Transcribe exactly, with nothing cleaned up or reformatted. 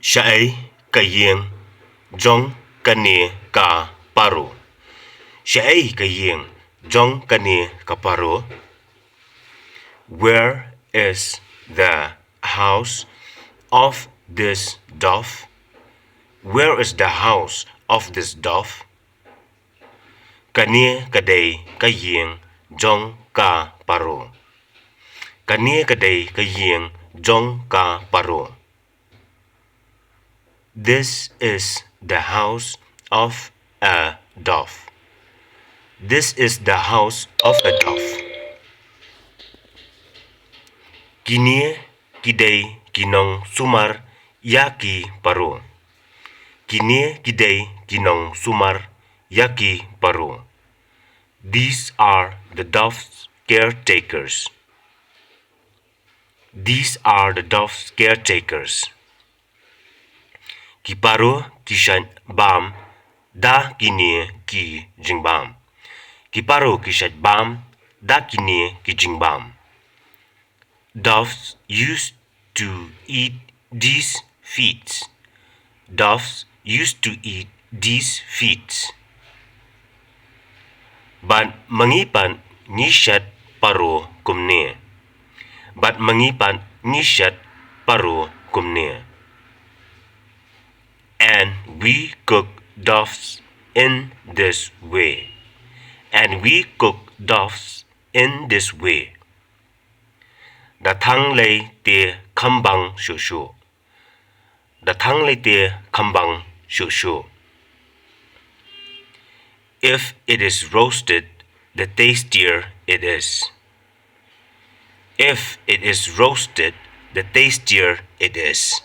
Shaei ka ïing jong kane ka paro? Shaei ka ïing jong kane ka paro? Where is the house of this dove? Where is the house of this dove? Kane ka dei ka ïing jong ka paro. Kane ka dei ka ïing jong ka paro. This is the house of a dove. This is the house of a dove. Kine ki dei ki nongsumar ïa ki paro. Kine ki dei ki nongsumar ïa ki paro. These are the dove's caretakers. These are the dove's caretakers. Ki paro ki shait bam da kine ki jingbam. Ki paro ki shait bam da kine ki jingbam. Doves used to eat these feeds. Doves used to eat these feeds. Bad ma ngi pat ngi shet paro kumne. Bad ma ngi pat ngi shet paro kumne. And we cook doves in this way. And we cook doves in this way. Da thang lei te khambang shuh shuh. Da thang lei te khambang shuh shuh. If it is roasted, the tastier it is. If it is roasted, the tastier it is.